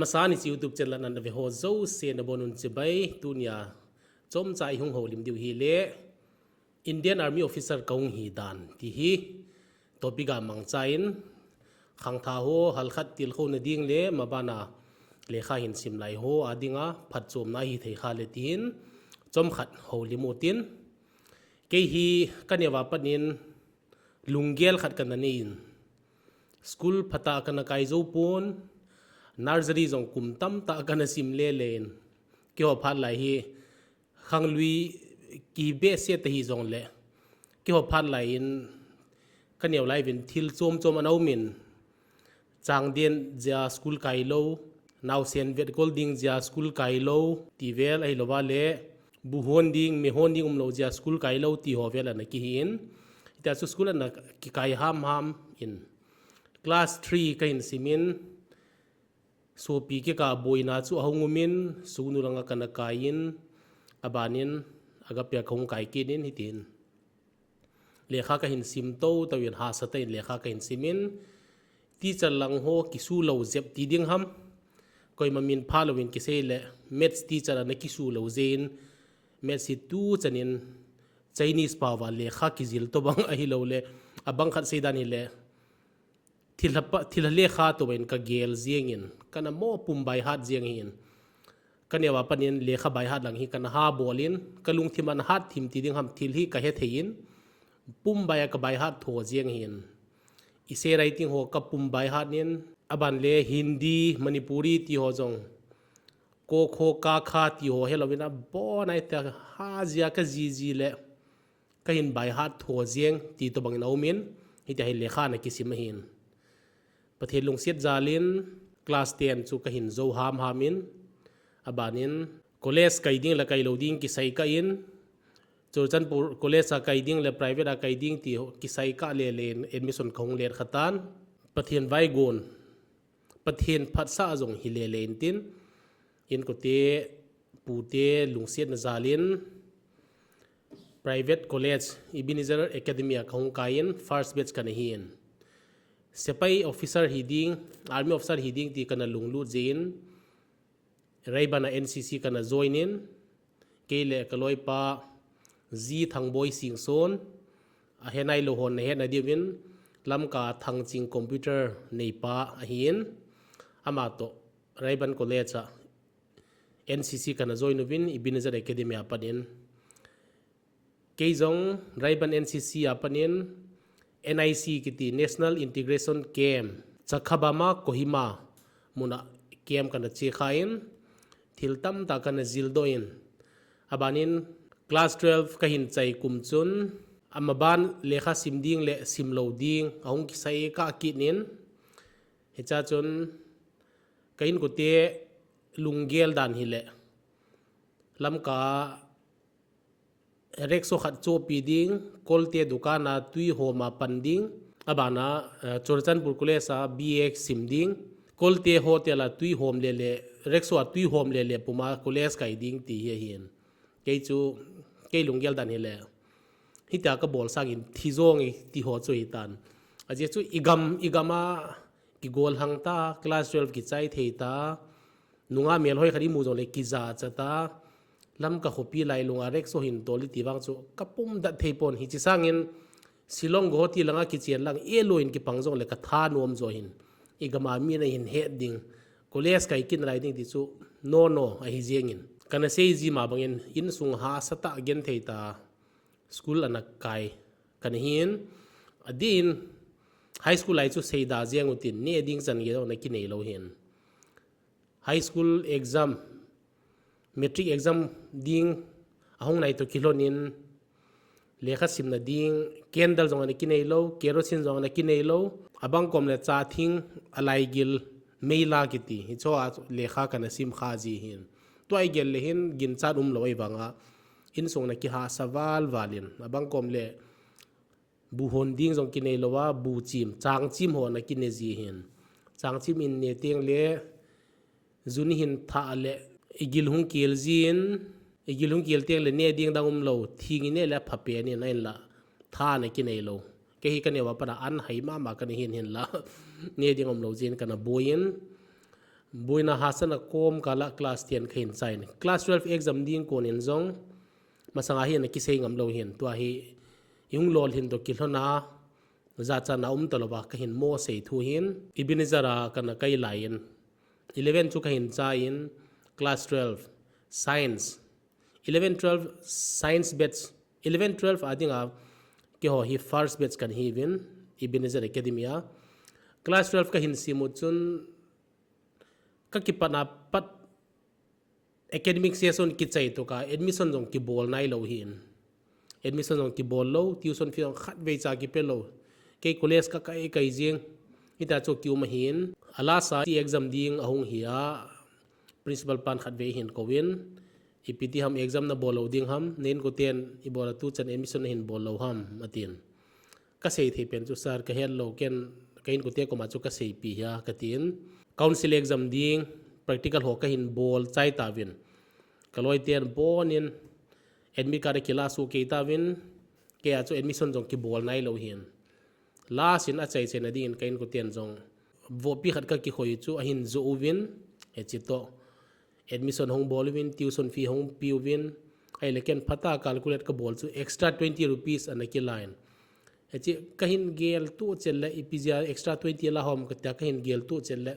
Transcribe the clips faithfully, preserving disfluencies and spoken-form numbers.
Masa ni hiche YouTube channel a ana ve ho jouse nabonun chibai. Tunia chomcha ihung houlim diu hile Indian Army Officer kahung hi dan ti hi topic a mangchan, khangthah ho halkhat tilkhouna ding le mabana lekha hin sim lai ho adinga phatchomna hithei kha le tin chomkhat houlim utin. Kei hi kaneo a pat in lunggel khat kana nei in, school phatah kana kai jou pon, nursery jong kum tamtah kana sim lele in, keiho phat lai hi khanglui kibehseh ta hijongle, keiho phat lai in kaneo lai uvin thil chomchom ana um in, changden jeh a school kai lou, naosen vetkol ding jeh a school kai lou ti vel, ahilouva le bu hon ding, me hon ding umlou jeh a school kai lou ti ho vel ana kihi in. Hitia chu school ana kikai hamham in, class three kahin sim in, sopi kikah boina chu ahung um in, sungnu langa kana kai in, abanin Agape a kahung kai kit in hitin, lekha kahin sim toutou in, hahsatah in lekha kahin sim in, teacher lang ho kisu lou jep ti ding ham, koima min phalou in kisei le, maths teacher ana kisu lou jeh in, maths hi tuchan in Chinese paova lekha kijil tobang ahiloule, abang khat seidan hile, thilha lekha tobang in kagel jeng in, kana mo pum by heart jeng ahin. Kaneo a pat in lekha by heart lang hi kana ha bol in, kalungthim ana hat thim ti ding ham, thil hi kahethei in, pum by a ka by heart tho jeng ahin. Essay writing ho kapum by heart in, aban le Hindi, Manipuri ti ho jong, ko kho ka kha ti ho helouvin abon a ita ha jeh a kajiji le kahin by heart tho jeng ti tobang in aum in, hitia hi lekha ana kisim ahin. Pathen lungset jal in class ten chu kahin jou hamham in, abanin college kai ding le kai lou ding kisai kah in, Churachandpur College a kai ding le private a kai ding ti kisai kah lele in admission kahung let khatan. Pathen vaigon, Pathen phatsah jong hi lele intin, inkote, pute lungsetna jal in private college Ebenezer Academy a kahung kai in first batch kana hi in. Sepai officer hi ding, army officer hi ding ti kana lunglut jeh in, Raiban a N C C kana join in, kei le kaloipa G Thangboi Singson, ahe nailou hon nahetna diuvin, Lamka Thangching computer neipa ahin, amatoh Raiban College a N C C kana join uvin, Ebenezer Academy a pat in. Kei jong Raiban N C C a pat in N I C kiti National Integration Camp, Chakhabama Kohima muna camp kana chekha in, thil tamtah kana jildoh in. Abanin class twelve kahin chai kum chun, amaban lekha sim ding le sim lou ding ahung kisai kah kit in. Hichea chun ka inkote lunggel dan hile, Lamka rickshaw khat chohpeh ding, Kolte dukan a twi hom a pan ding, abana Churachandpur College a B A sim ding, Kolte hotel a twi hom lele, rickshaw a twi hom lele puma college kai ding ti hi ahin. Kei chu, kei lunggel dan hile, hitia kabol sangin thi jonge ti ho chu hitan. Ajeh chu igam, igam a kigolhang ta, class twelve kichai thei ta, nungah melhoi khat imu jongle kijacha ta, Lamka khopi lailung a rickshaw hin tol iti vang chu kapumdat theipon. Hiche sangin Shillong Guwahati langa kichen lang eloi in kipang jongle katha nom jo hin, igam a min ahin het ding, college kai kit nalai ding ti chu no no ahi jengin, kana sei ji ma bangin insung hahsatah genthei ta school ana kai kana hin, adeh in high school lai chu seida jeng utin, neh ding chan gei jong ana kinei lou hin. High school exam, matric exam ding ahung nai toh kilhonin, lekha simna ding candle jong ana kinei lou, kerosene jong ana kinei lou, abang kom le cha thing, alaigil, meila kiti, hicheho a lekha kana sim kha ji hin. Tua igel le hin ginchat umlou ahivanga, insung ana kihahsa val val in, abang kom le bu hon ding jong kinei lou a, bu chim, changchim ho ana kine ji hin. Changchim in ne teng le, jun hin thah le, igil hung kel jin, igil hung kel teng le ne ding dang umlou, thing ine le aphapen in ahinla, tha ana kinei lou. Kei hi kaneo a pat a an hai mama kana hin hinla, ne ding umlou jin kana boi in, Boina hahsatna kom kala class ten kahin chain. Class twelve exam ding konin jong masanga hi ana kisei ngam lou hin. Tua hi ihung lolhin toh kilhona jachatna um talouva kahin mo sei thu hin. Ebenezer a kana kai laiyin. Eleven chu kahin chain, class twelve, science. Eleven, twelve, science batch. Eleven, twelve a dinga keiho hi first batch kana hiuvin, Ebenezer Academy a. Class twelve kahin simu chun kakipatna pat academic session kichai toh ka admission jong kibol nailou hin. Admission jong kibol lou, tuition fee jong khatvei cha kipe lou. Kei college kakai kai jing. Hita chu kium ahin. Alasa exam ding ahung hi a, principal pan khatvei hin kouvin. Ipi ti ham exam nabol lou ding ham, na inkoten ibol a tuchan admission nahin bol lou ham, atin. Kasei thei pen chu sir kahet lou ken, ka inkote koma chu kaseipi hia katin. Council exam ding, practical ho kahin bol chai tauvin. Kaloiten bonin, admit card akila soh kei tauvin, keia chu admission jong kibol nailou hin. Last in achai chaina dingin ka inkoten jong vohpi khat kakikhoi chu ahin joh uvin, hiche toh admission hung bol uvin, tuition fee hung pe uvin, ahile ken phatah a calculate kabol chu extra twenty rupees ana kilan. Hiche kahin gel tuchet le, ipi jeh a extra twenty la ham katia kahin gel tuchet le,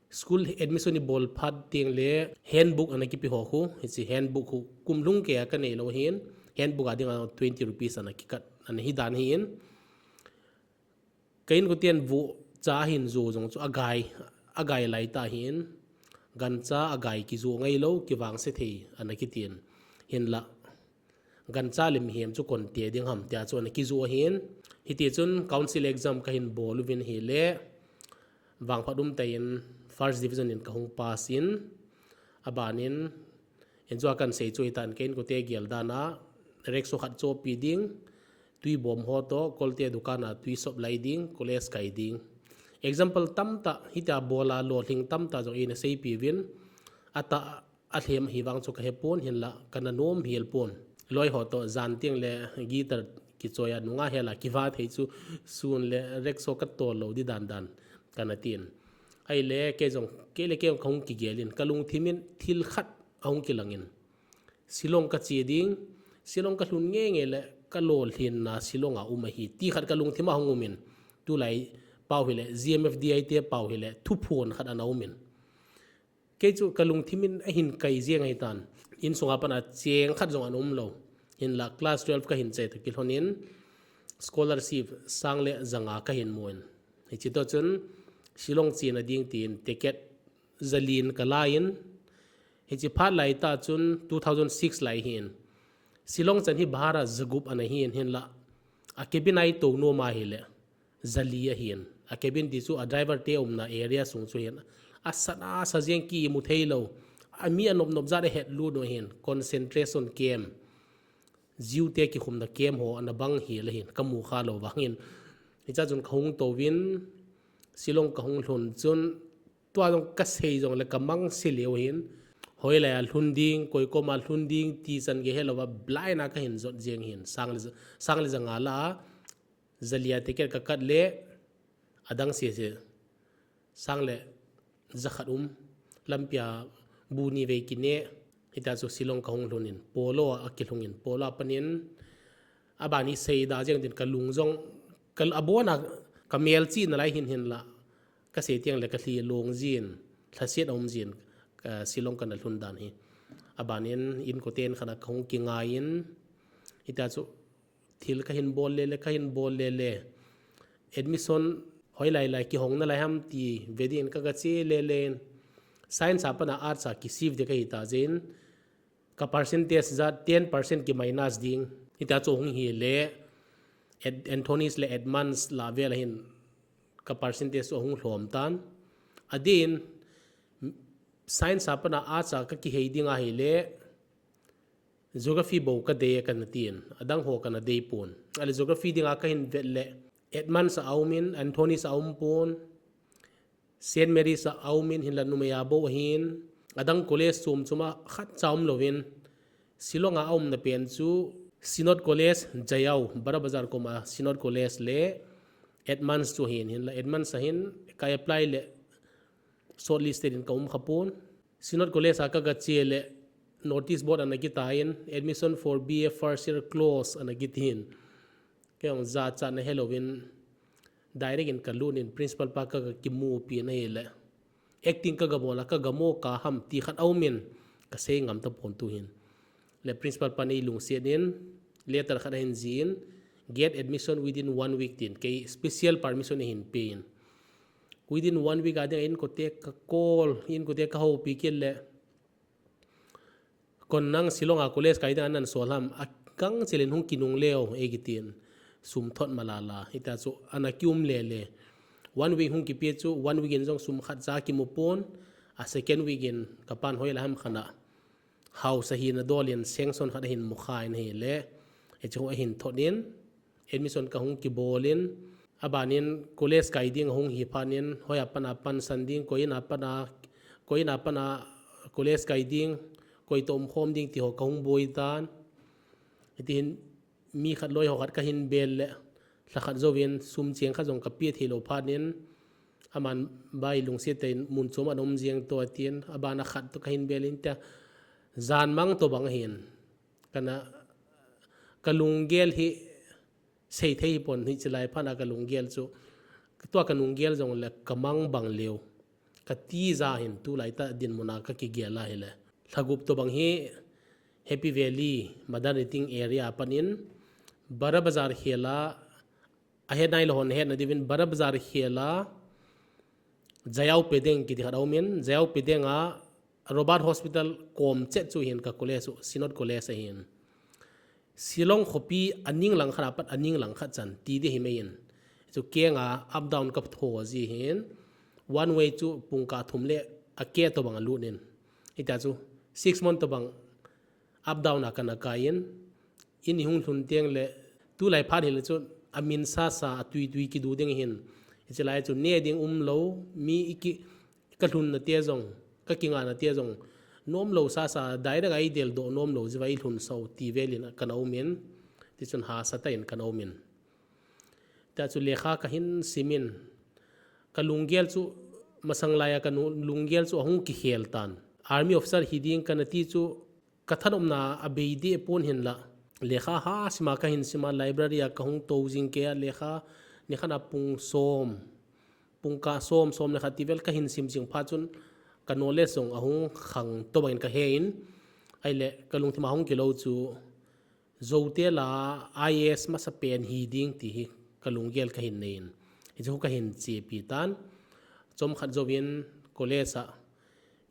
school admission ibol phat tengle handbook ana kipe ho khu, hiche handbook khu kum lhung keia kanei lou hin, handbook a dinga twenty rupees ana kikat, ana hidan hin. Ka inkoten vohcha ahin joh jong chu agai, agai laitah hin, gancha agai kijoh ngailou, kivangse thei ana kitin. Hinla, gancha le mihem chu konte ding ham tia chu ana kijoh ahin. Hitichun council exam kahin bol uvin ahile, vangphat umtah in first division in kahung pass in, abanin, injua kahin sei chu hitan, ka inkote gel dan a, rickshaw khat chohpi ding, twi bom ho toh, kolte dukan a twi supply ding, college kai ding. Example tamtah, hitia bol a lolhing tamtah jong eina seipi uvin, atah, alhem ahivang chu kahepon, hinla kana nomhel pon. Loi ho toh jan tengle guitar kichoi a nunga hel a kiva thei chu, sun le rickshaw katol lou di dan dan kana tin. Ahile kei jong, kei le kei jong kahung kigel in, kalungthim in thil khat ahung kilangin, Shillong kache ding, Shillong kalhun ngeingei le kalolhinna Shillong a um ahi ti khat kalungthim a hung umin. Tulai pau hile, G M F D I te pau hile, thuphon khat ana umin. Kei chu kalungthim in ahin kai jeng ahitan. Insunga pat a cheng khat jong ana umlou. Hinla class twelve kahin chai toh kilhonin scholarship sang le janga kahin mun. Hiche toh chun Shillong chena ding tin ticket jalin kalain. Hiche phat laitah chun two thousand six lai hin. Shillong chan hi bhara jagup ana hin, hinla a cabin a itou nom ahile jali ahin. A cabin ti chu a driver te umna area sung chu hin. Asat asa jeng kimu theilou. Ami anop nop jat ahetlut u ahin. Concentration camp, Jew te kikhumna camp ho ana bang hel ahin. Kamu khalou vangin. Hichea chun kahung touvin, Shillong kahung lhun chun, tua jong kasei jongle kamangse leu hin. Hoilai a lhun ding, koi koma lhun ding, tichan gei helouva blind a kahin jot jeng hin. Sang le, sang le janga lah a, jali a ticket kakat le, adang sese, sang le jakhat um, lampia bu ni vei kine, hitia chu Shillong kahung lhun in, Polo a kilhung in, Polo a panin, aban hi seida jeng tin kalung jong, ka, abona kamelchihna lai hin hinla, kasei tengle kalhi long jin, lhaset aum jin, Shillong kana lhun dan hi. Abanin inkoten khat a kahung kingaiyin, hitia chu thil kahin bol lele, kahin bol lele. Admission hoilai lai kihong nalai ham ti ve din kagache lele. Science a pat a arts a kishift ding kahita jeh in, ka percentage ja ten percent ki minus ding. Hitia chu hung hile, Anthony's le Edmund's lah vel a hin ka percentage chu ahung lhom tan. Adin, science a pat a arts a kakihei ding ahile, geography bou kadei kana tin, adang ho kana dei pon. Ahile geography dinga kahin vet le, Edmund's a aumin, Anthony's a aum pon, Saint Mary's a aumin, hinla numei a bou ahin, adang college chom chom a khatcha aum louvin, Shillong a aumna pen chu Synod College, Jaiaw, Barabazar koma Synod College le Edmund's chu ahin, hinla Edmund's a hin ka apply le shortlisted in ka um khapon. Synod College a ka ga che le notice board ana kitan, "Admission for B A first year close," ana kitin. Kei jong jachat na helouvin direct in ka lut in principal pa ka ga kimupi na hile. Acting ka ga bol a ka ga mo ka ham ti khat aumin ka sei ngam tapon tuhin. Le principal pa nei lungset in letter khat ahin jih in, "Get admission within one week," tin kei special permission ahin pe in. Within one week a ding a inkote ka call, inkote ka houpi kit le, "Kon nang Shillong a college kai ding anan sol ham, a gang chilin hung kinung leo," ei kitin. Sum thot malala. Hita chu ana kium lele. One week hung kipe chu, one week in jong sum khat cha kimu pon. A second week in ka pan hoi la ham khana. Hausa hi na dol in sanction khat ahin mukha in hile. Hichu ahin thot in. Admission ka hung kibol in, abanin college kai ding ahung hi phat in, hoi a pan a pansan ding, koi in a pan a, koi in a pan a college kai ding, koi toh umkhom ding ti ho ka hung boi tan. Hiti hin mi khat loi ho khat ka hin bel le, lha khat jouvin sum cheng khat jong ka pe thei lou phat in, aman bai lungset tah in mun chom a um jeng toh atin, abana khat toh ka hin bel in tia, jan mang toh bang hin. Kana, ka lunggel hi, sei thei hi pon hi chilai phat a ka lunggel chu. Tua ka lunggel jong le ka mang bang leo. Ka tija hin tulai tah dinmun a ka kigel a hile. Lha gup toh bang hi Happy Valley, Madan Riting area a pan in, Bara Bazar khel a, ahet nai lou hon het na diuvin Bara Bazar khel a, Jayau Pedeng kiti khat aumin, Jayau Pedeng a Robert Hospital kom chet chu hin ka college chu, Synod College ahin. Shillong khopi aning lang khat apat aning lang khat chan, ti di hi mai in. Chu keng a up down ka tho ji hin, one way chu pungkah thum le a ke toh bang a lut in. Hita chu, six month toh bang up down a kana kai in, in i hung lhun teng le, tulai phat hile chu, amin sasa, atui tui kidu ding hin. Hichi lai chu, ne ding um lou, mi i ki, ka lhun na te jong, ka kinga na te jong, nom lou sasa, direct a i del doh nom lou, jiva i lhun sau, ti vel in kana um in, ti chun hasa tah in kana um in. Tia chu lekha ka hin sim in, ka lunggel chu, masang lai a ka nu-, lunggel chu ahung kikhel tan. Army officer hi ding kana ti chu, ka thanopna a bei deh pon hin la. Lekha ha sima ka hin sima library a ka hung tou jing kei a lekha ni khat a pung som, pung kah som, som le khat ti vel ka hin sim jing phat chun ka knowledge jong ahung khang toh bang in ka he in. Ahile ka lungthim a hung kilou chu Zote la I A S masa pen hi ding ti hi ka lunggel ka hin nei in. Hichu ka hin chepi tan. Chom khat jouvin college a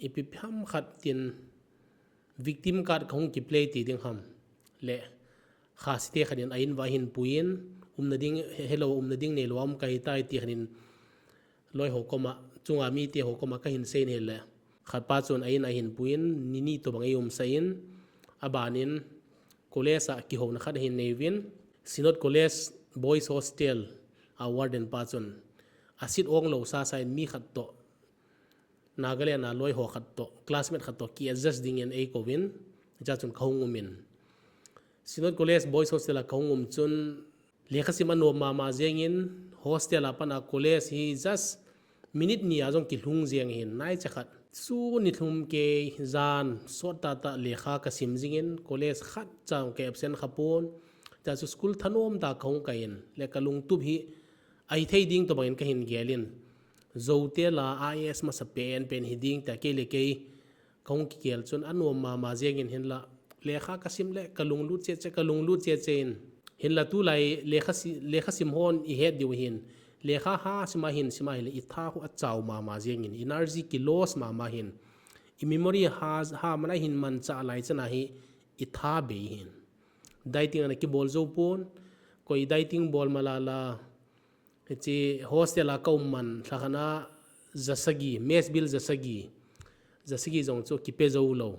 ipi ham khat tin victim card ka hung kiplay ti ding ham. Le Khasi te khat in a in va hin pui in, umna ding, he-, helou umna ding neilou a um ka hi tai ti khat in loi ho koma, chunga mi te ho koma ka hin sei in hile. Khat pa chun a in a hin pui in, ni ni toh bang ei um sah in, aban in college a kihouna khat a hin nei uvin, Synod College Boys Hostel a warden pa chun a seat ong lou sasa in mi khat toh, Nagaland a loi ho khat toh, classmate khat toh, ki adjust ding in ei kou vin, hicha chun ka hung um in. Synod College Boys Hostel a ka hung um chun, lekha sim a nom mama jeng in, hostel a pat a college hi just minute ni a jong kilhung jeng hin, naicha khat. Chu ni lhum kei jan, sot tah tah lekha ka sim jing in, college khat cha jong ka absent kha pon, hicha chu school thanom tah ka hung kai in, le ka lungtup hi, ahi thei ding toh bang in ka hin gel in. Zote la I A S masa pen pen hi ding ta kei le kei ka hung kigel chun a nom mama jeng in hin la. Lekha ka sim le ka lunglut che che, ka lunglut che che in. Hin la tulai lekha si-, lekha sim hon i het diu hin. Lekha ha sim a hin, sim a hin le i tha hu a chau mama jeng in. Energy ki loss mama hin. I memory ha, ha mana hin mancha lai chana hi i tha bei hin. Dieting ana kibol jou pon, koi dieting bol malala, hichi hostel a ka um man, lha khat na jasagi, mess bill jasagi, jasagi jong chu kipe jou lou.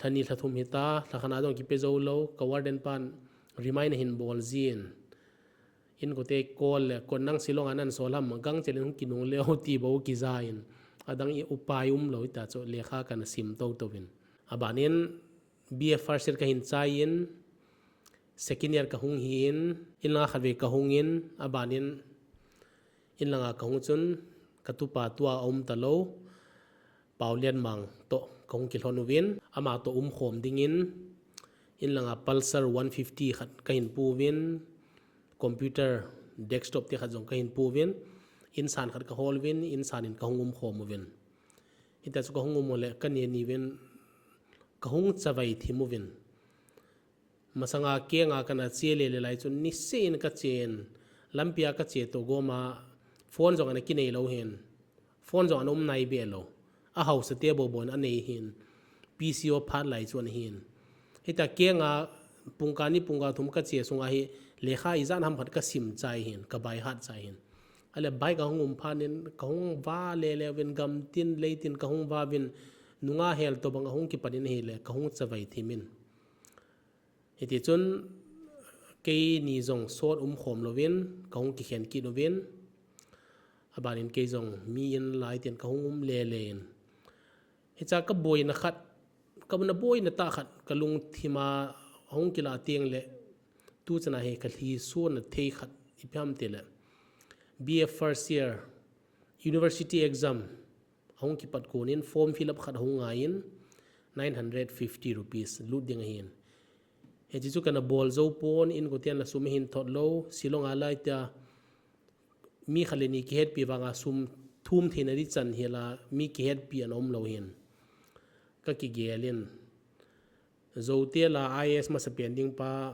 Lha ni lha thum hita, lha khat na jong kipe jou lou, ka warden pan remind ahin bol jin. Inkote call le, kon nang Shillong a nan sol ham, gangchel in hung kinung leo ti bou kija in. Adang i upai um lou hita chu, lekha kana sim tou tou in. Aban in, B A first year ka hin chai in, second year ka hung hi in, in langa khat vei ka hung in, aban in, in langa ka hung chun, Katupa tua aum talou, Paolianmang toh kahung kilhon uvin, ama toh umkhom dingin, inlanga Pulsar one fifty khat kahin puvin, computer desktop te khat jong kahin puvin, insan khat kahol uvin, insan in kahung umkhom uvin. Hitia chu kahung um uleh, kaneni uvin, kahung chavai thim uvin. Masanga kenga kana che lele lai chun niseh in kachen, lampia kache toh goma, phone jong ana kinei lou hin. Phone jong ana um nai be lou. Ahaosa te bobo in anei hin. P C O phat lai chu ana hin. Hitia kenga pungkah ni pungkah thum kache sunga hi lekha ijat ham khat kasim chai hin, ka by heart chai hin. Ahile bike ahung um phat in kahung va lele uvin, gamtin leitin kahung va uvin, nunga hel tobang ahung kipan in ahile kahung chavai thim in. Hitichun keini jong sot umkhom louvin kahung kikhen kit uvin, abanin kei jong mi in lai tin kahung um lele in. Hichea kaboina khat, kana boina tah khat, kalungthima ahung kilah tengle, tuchana hi kalhi sona thei khat ipi ham tile, B A first year, university exam, ahung kipat konin form fill up khat ahung ngaiyin, nine hundred fifty rupees lut ding ahin. Hiche chu kana bol jou pon, inkoten la sum ahin thot lou, Shillong a lai tia, mi khat le ni kihetpi vanga sum thum theina dichan hila mi kihetpi ana um lou hin. Kakigel in, Zote la I A S masapen ding pa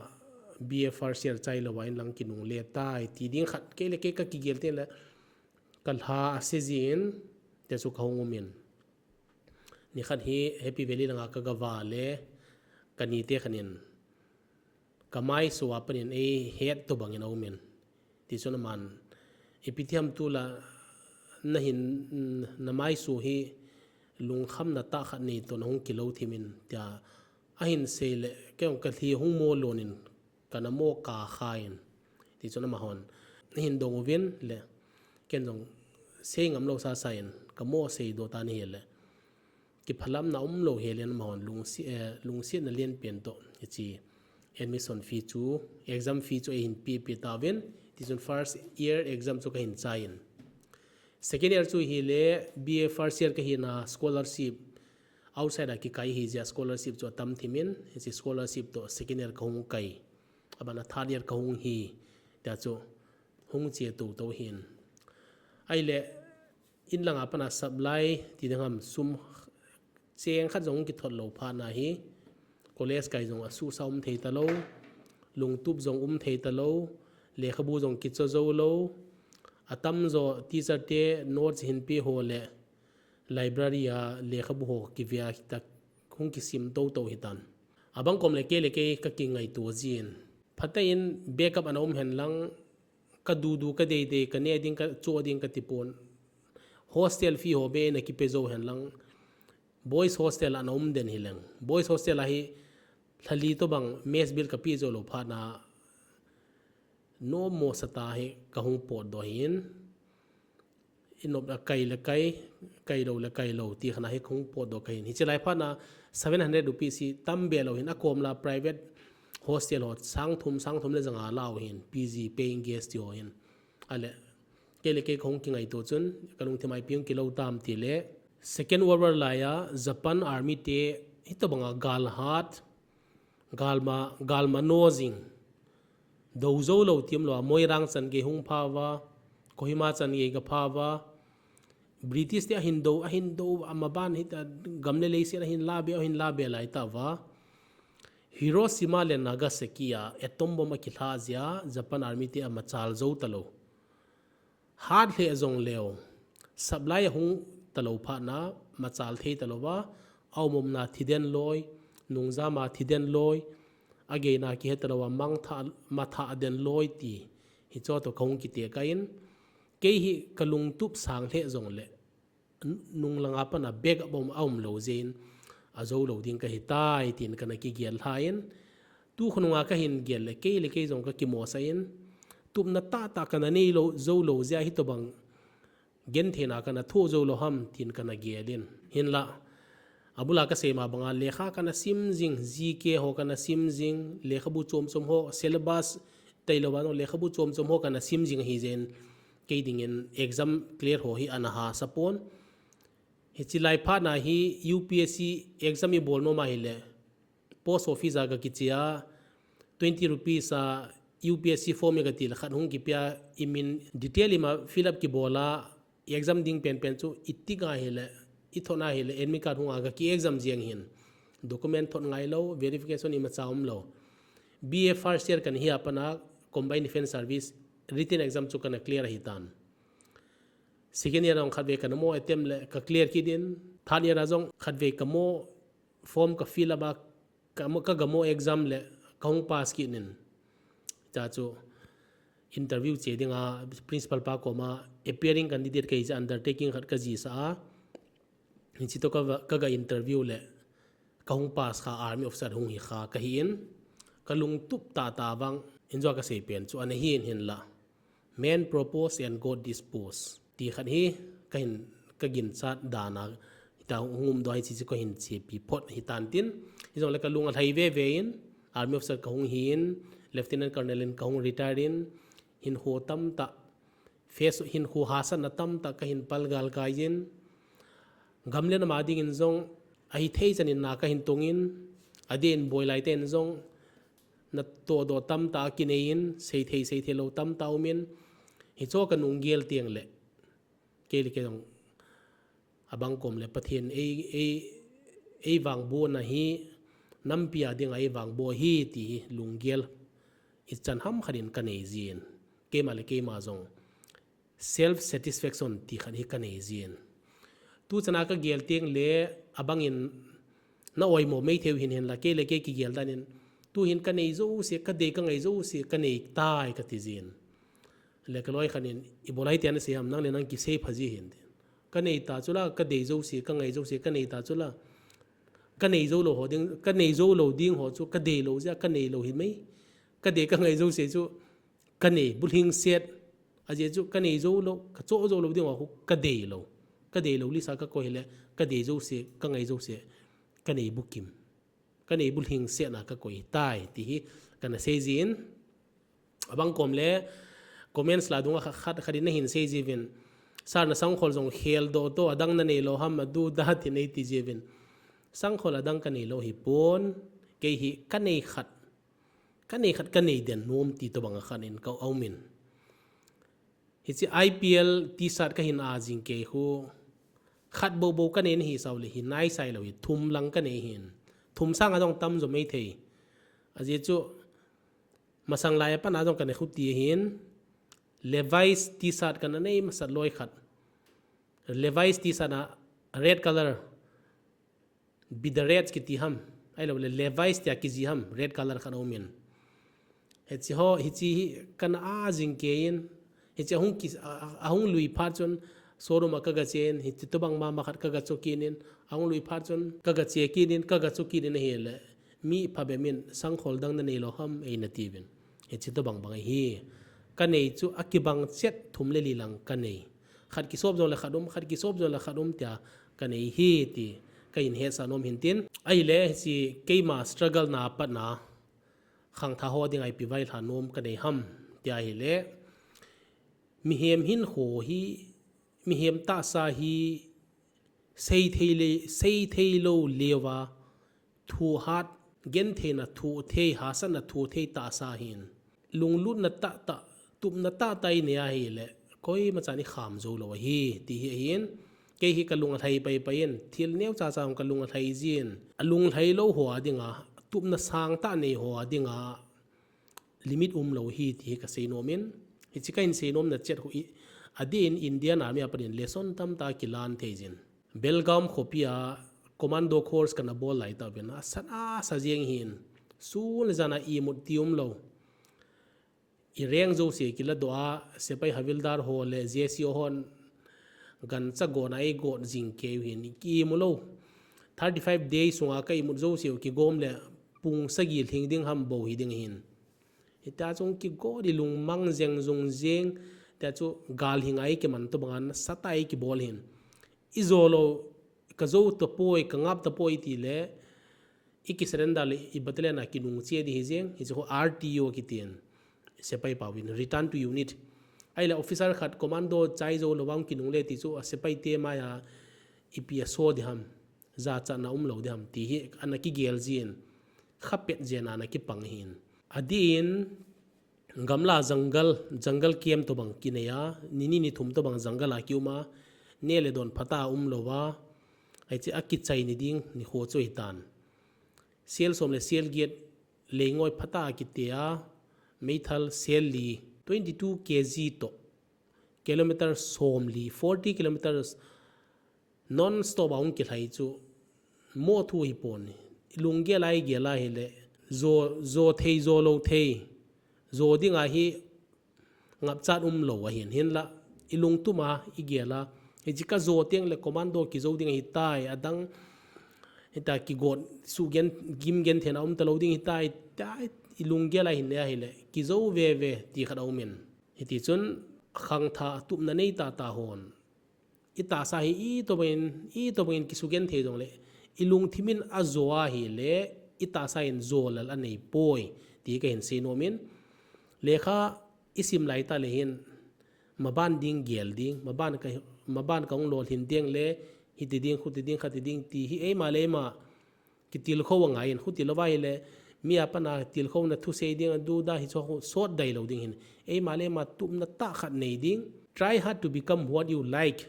B A first year chai louva inlang kinungle tai ti ding khat, kei le kei kakigel tengle, kalha ase jin, tia chu kahung um in. Nikhat hi Happy Valley langa kagava le, kanite khat in, kamaiso a panin eihet tobang in aum in. Tichun aman, ipi ti ham tula, nahin, namaiso hi lungkhamna tah khat nei toh nahung kilou thim in, tia ahin seile, kei jong kalhi hung mo lon in, kana mo kakha in. Tichun amahon, nahin dong uvin le, ken jong sei ngam lou sasa in, kamo seidoh tan ahile, kiphalamna umlou hel in amahon lungsi-, eh, lungsetna lenpen toh, hiche admission fee chu, exam fee chu eihin pepe tauvin, tichun first year exam chu kahin chai in. Second year chu hile, B A first year kahina scholarship, outside a kikai ahijeh a scholarship chu atam thim in, hiche scholarship toh second year kahung kai, abana third year kahung hi, tia chu hung che toutou hin. Ahile, inlanga pana supply ti ding ham, sum cheng khat jong kithot lou phatna hi, college kai jong asuhsa um thei talou, lungtup jong um thei talou, lekhabu jong kicho jou lou, atamjo teacher te notes hinpe ho le library a lekhabu ho kivea hita, hung kisim toutou hitan. Abang kom le kei le kei kakingaito jin, phatah in backup ana um henlang, kadudu kadeidei, kaneh ding kachoh ding katipon, hostel fee ho beh in akipe jou henlang, boys hostel ana um den hileng, boys hostel a hi lhali tobang mess bill kapeh jou lou phatna, nommo sata hi kahung potdoh hin, inop a kai le kai, kailou le kailou ti khatna hi kahung potdoh kahin. Hiche lai phatna seven hundred rupees hi tambeh lou hin, akom la private hostel ho sangthum, sangthum le janga la u hin, P G, paying guest ti ho hin. Ahile, kei le kei kahung kingaito chun, kalungthim a ipi hung kilou tam tile, Second World War laiya Japan Army te hitobanga galhat, galma, galma no jing, dou jou lou ti umlouva, Moirang chan gei hung phauva, Kohima chan gei gaphauva, British te ahin dou, ahin dou, amaban hita gam le leiset ahin labe, ahin labe laitah uva, Hiroshima le Nagasaki a atom bomb akilhah jeh a Japan Army te amachal jou talou. Hat lheh jongleu, supply ahung talou phatna, machal thei talouva, aumumna thiden loi, nungjama thiden loi, ageina kihe talouva, mangthah, mathah den loi ti, hicheho toh kahung kitekah in, kei hi kalungtup sang lheh jongle, nunglanga pana backup aum, aumlou jeh in, ajoulou ding kahitai, tin kana kigel lhan, tukhonunga kahin gel le, kei le kei jong kakimosah in, tupna tahtah kana neilou, joulou jeh a hitobang gentheina kana thoh joulou ham, tin kana gel in. Hinla, abula kasei ma banga, lekha kana sim jing, G K ho kana sim jing, lekhabu chom chom ho, syllabus tailouva jong lekhabu chom chom ho kana sim jing ahijeh in, Kei dingin exam clear ho hi ana hahsa pon. Hichi lai phat na hi U P S C exam i bol nom ahile, post office a ga kiche a, twenty rupees a U P S C form i ga ti le khat hung kipia, i min detail i ma fill up kibol a, exam ding penpen chu i tick a hile, i thot a hile, admit card hung a ga ki exam jeng hin. Document thot ngai lou, verification i ma cha um lou. B A first year kana hi a pat na, combined defense service, written exam chu kana clear ahi tan. Second year a jong khatvei kana mo attempt le ka clear kit in, third year a jong khatvei ka mo form ka fill up a, ka mo, ka ga mo exam le ka hung pass kit in. Cha chu interview che ding a principal pa koma appearing candidate kahi cha undertaking khat ka jih sa a. Hichi to ka va, ka ga interview le ka hung pass kha army officer hung hi kha ka hi in, ka lungtup tah tah vang in jua ka sei pen chu ana hi in hinla. Man propose and God dispose. Ti khat hi ka hin ka ginchat dan a, hita hung um doh hichi chu ka hin chepi phot hi tan tin. Hijongle ka lung alhai veve in, army officer ka hung hi in, lieutenant colonel in ka hung retire in, hinkho tamtah, face hinkho hahsatna tamtah ka hin pal galkai in, gam le nam a dingin jong, ahi thei chan in na ka hin tong in, adeh in boi lai ten jong, na todoh tamtah kinei in, sei thei, sei thei lou tamtah um in, hicho ka nung gel teng le, kei le kei jong, abang kom le Pathen ei, ei, ei vangbohna hi, nampi a ding a ei vangboh hi ti hi lunggel ichan ham khat in ka nei jin. Keima le keima jong self satisfaction ti khat hi ka nei jin. Tu chan a ka gel teng le abang in na oimo mai thei u hin hinla kei le kei kigel dan in, tu hin ka nei jouse, ka dei ka ngai jouse, ka nei tai ka ti jin. Le ka loi khat in, ibola hiti a na sei ham, nang le nang kisei pha ji hin tin. Ka nei ta chu la, ka dei jouse, ka ngai jouse, ka nei ta chu la. Ka nei jou lou ho ding, ka nei jou lou ding ho chu, ka dei lou jeh a, ka nei lou hi mai. Ka dei ka ngai jouse chu, ka nei, bulhing set. Ajeh chu, ka nei jou lou, ka choh jou lou ding ho, ka dei lou. Ka dei lou list a ka koi hile, ka dei jouse, ka ngai jouse, ka nei bukim. Ka nei bulhing set na ka koi tai, ti hi, kana sei jin. Abang kom le, comments la dung a khat, khat, khat in na hin sei jiuvin. Sir na sangkhol jong khel doh to, adang na nei lou ham, adu da ti nei ti jiuvin. Sangkhol adang ka nei lou hi pon, kei hi ka nei khat. Ka nei khat ka nei den nom ti tobang a khat in ka um in. Hichi I P L T-shirt ka hin a jing kei khu. Khat bou bou ka nei na hi sao le hi nai sai lou hi thum lang ka nei hin. Thum sang a jong tam jo mai thei. Ajeh chu masang lai a pat na jong ka nei khu ti hin. Levi's T-shirt ka na nei masat loi khat. Levi's T-shirt a red color. Be the Reds kiti ham. Ahilou le Levi's tia kiji ham. Red color khat a um in. Hichi ho, hichi hi ka na a jing kei in. Hichi ahung ki, a, a, ahung lui phat chun showroom a ka ga che in. Hichi tobang mama khat ka ga cho kit in. Ahung lui phat chun ka ga che kit in, ka ga cho kit in ahile. Mi phabep in sangkhol dang na nei lou ham ei na tiuvin. Hichi tobang bang hi. Ka nei chu a kibang chet thum le li lang ka nei. Khat kisop jong le khat um, khat kisop jong le khat um tia ka nei hi ti ka hin hetsah nom hin tin. Ahile hichi keima struggle na pat na khangthah ho ding a ipi vailhah nom ka nei ham tia ahile. Mihem hinkho hi, mihem tahsa hi sei thei le, sei thei lou leuva, thuhat, gentheina thuthei, hahsatna thuthei tahsa hin. Lunglutna tahtah, tupna tahtah i nei ahile, koima chan i kham jou lou ahi, ti hi ahin. Kei hi ka lung alhai pai pai in, thil neo cha cha hung ka lung alhai jin. A lung alhai lou ho a ding a, tupna sangtah nei ho a ding a, limit um lou hi ti hi ka sei nom in. Hichi ka hin sei nomna chet khu i, adeh in Indian Army a pat in lesson tamtah kilan thei jin. Belgaum khopi a commando course ka na bol lai tauvin, a sat a sa jeng hin. Sun le jan a imut ti um lou. I rank jouse kila doh a, sepai havildar ho le J C O hon gancha gon a ei got jing kei u hin, i ki imu lou. Thirty five days sunga ka imut jouse u kigom le pung sagi lhing ding ham bou hi ding hin. Hitia chu kigot i lungmang jeng jung jeng, tia chu gal hinga i kiman tobang a nasatah a i kibol hin. I jou lou, ka jou tapoi, ka ngap tapoi ti le, i ki surrender le i battalion a kinung che di hi jeng, hichu R T U kitin. Sepai pau in, return to unit. Ahile officer khat commando chai jou lou vang kinungle ti chu a sepai te mai a ipi a so di ham, jachatna um lou di ham ti hi ana kigel jin, khapet jin ana kipang hin. Adin gamla jungle, jungle camp tobang kinei a, ni ni ni thum tobang jungle a kium a, neh le don phatah a um lou a, ahi chu akichai ni ding nikho chu hitan. Sel som le sel get leingoi phatah a kite a, meithal sel li, twenty two K G toh, kilometer som li, forty kilometers non stop a hung kilhai chu mo thu hi pon ni. Lunggel a igel a hile, jo, jo thei, jo lou thei, jo ding a hi ngapchat um lou ahin, hinla ilungtum a igel a, hichi ka jo teng le commando kijou ding ahitai, adang hita kigot sugen, gim genthei na um talou ding hitai, ta ilunggel a hin le ahile, kijou veve ti khat a um in. Hiti chun khangthah tupna nei tahtah hon, itahsa hi itobangin, itobangin kisugenthei jongle, ilungthim in ajo a hile, itahsa in jolal anei poi, ti kahin sei nom in. Lekha isim lai tah le hin, maban ding gel ding, maban ka, maban kahung lolhin teng le, hiti ding, khuti ding, khati ding, ti hi eima le eima kitilkhou angai in, khuti lou va hile, mi a pat a tilkhouna thusei ding, aduda hichu sot dai lou ding hin. Eima le eima tupna tah khat nei ding. Try hard to become what you like,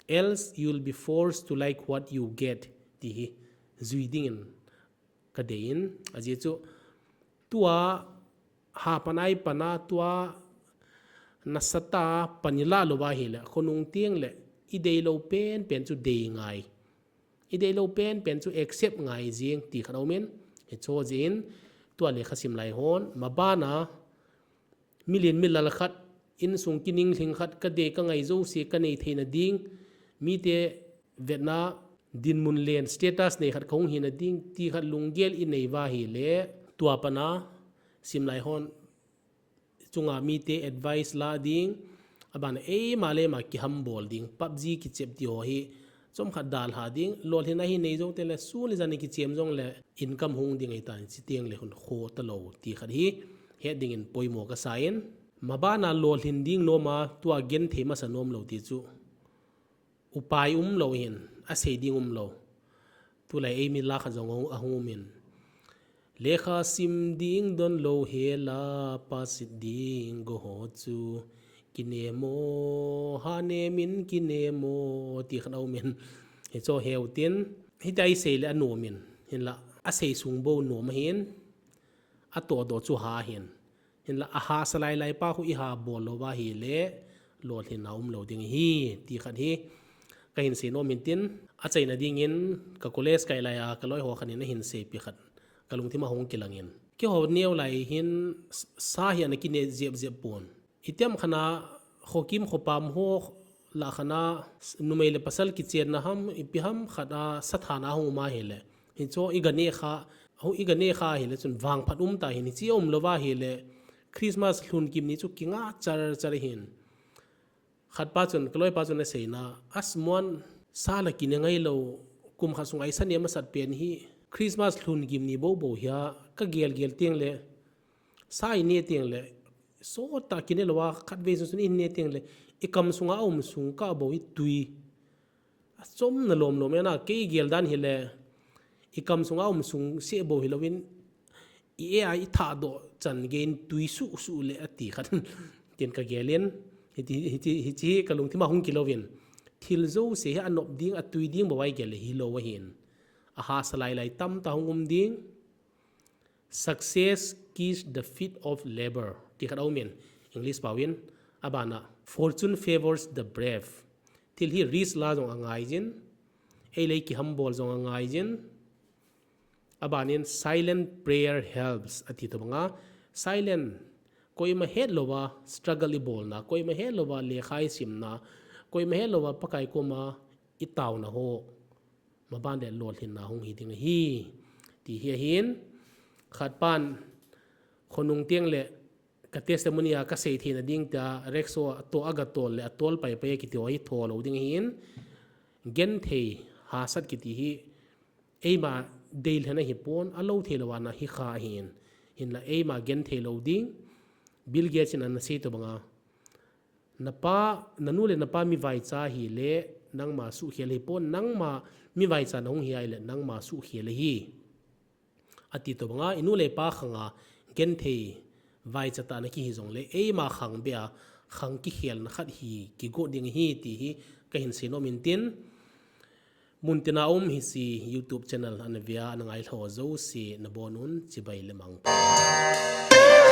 else you'll be forced to like what you get, ti hi jui dingin kadei in. Ajeh chu tua ha panai pana tua nasatah a pan ilah lou va hile, khonung teng le ideilou penpen chu dei ngai, ideilou penpen chu accept ngai jing ti khat a um in. Hichu jeh in tua lekha sim lai hon, maban a milen milal khat, insung kininglhing khat, kadei kangai jouse kanei theina ding, mite vetna dinmun len status nei khat kahung hina ding ti khat lunggel inei va hile, tua pat a sim lai hon chunga mite advice la ding, aban eima le eima kihambol ding, PUBG kichep ti ho hi chomkhat dalha ding, lolhin ahi nei jou teng le sun le jan kichem jongle income hung ding ahitan, chuteng le hun kho talou ti khat hi het dingin poimo kasa in. Maban a lolhin ding nom a tua genthei masa nom lou ti chu upai um lou hin, asei ding um lou. Tulai eimi la khat jong ahung um in, lekha sim ding don lou hela, pass ding go ho chu kinemo, ha nem in kinemo, ti khat a um in. Hichu heu tin, hitia isei le anom in, hinla asei sung bou nom ahin, atohdoh chu ha hin. Hinla ahahsa lai lai pa khu iha bol lou va hile, lolhinna um lou ding ahi, ti khat hi kahin sei nom in tin, achaina dingin ka college kai lai a kaloi ho khat in ahin seipi khat kalungthim a hung kilang in. Keiho neo lai hin sa hi ana kine jep jep pon. Itiham khat a khokim khopam ho lah khat a numei le pasal kichenna ham, ipi ham khat a sathana hung um a hile, hichu iga neh kha, hung iga neh kha hile chun vangphat um ta hin, hichi aum lou va hile Christmas lhun kim ni chu kinga char char hin. Khat pa chun, kaloi pa chun aseina, asmuan sa la kine ngai lou, kum khat sung a isa nem asat pen hi Christmas lhun kim ni bou bou hia, kagel gel teng le, sa ine teng le, sot tah kine lou a, khatvei sun sun ine teng le, ikam sunga aum sung kah bou hi tui achomna lom lom ana, kei gel dan hile, ikam sunga aum sung seh bou hilouvin, i-e a ithahdoh chan gei in tui suh suh le ati khat. Tin kagel in, hiti, hiti, hichi kalungthim a hung kilouvin, thil jouse hi anop ding, atui ding bou a igel le hilou ahin. Ahahsa lai lai tamtah hung um ding. Success kiss the feet of labor, ti khat a um in, English pau in, aban a, fortune favors the brave. Thil hi risk la jong angai jin, eilei kihambol jong angai jin, aban in silent prayer helps, ati tobang a, silent, koima het lou va struggle ibolna, koima het lou va lekha isimna, koima het lou va Pakai koma itaona ho, maban le lolhinna hung hi ding ahi, ti hi ahin, khat pan khonung teng le ka testimony a kasei theina ding tia rickshaw a toh aga tol le atol pai pai kiti ho hi tho lou ding ahin, genthei hahsat kiti hi eima deilhen ahi pon, alou thei lou ana hi kha ahin, hinla eima genthei lou ding, Bill Gates in ana sei tobang a, Napa, nanu le napa mi vaicha hile nangma suhkhel ahipon, nangma mi vaicha nahung hi ahile nangma suhkhel ahi. Ati tobanga, inu le ipa khanga genthei vaicha tah nakihi jongle, eima khang bea khang kikhelna khat hi kigot ding ahi ti hi kahin seinom intin, muntina um hiche YouTube channel ana vea ana ngailhah jouse nabonun chibai le mangpha.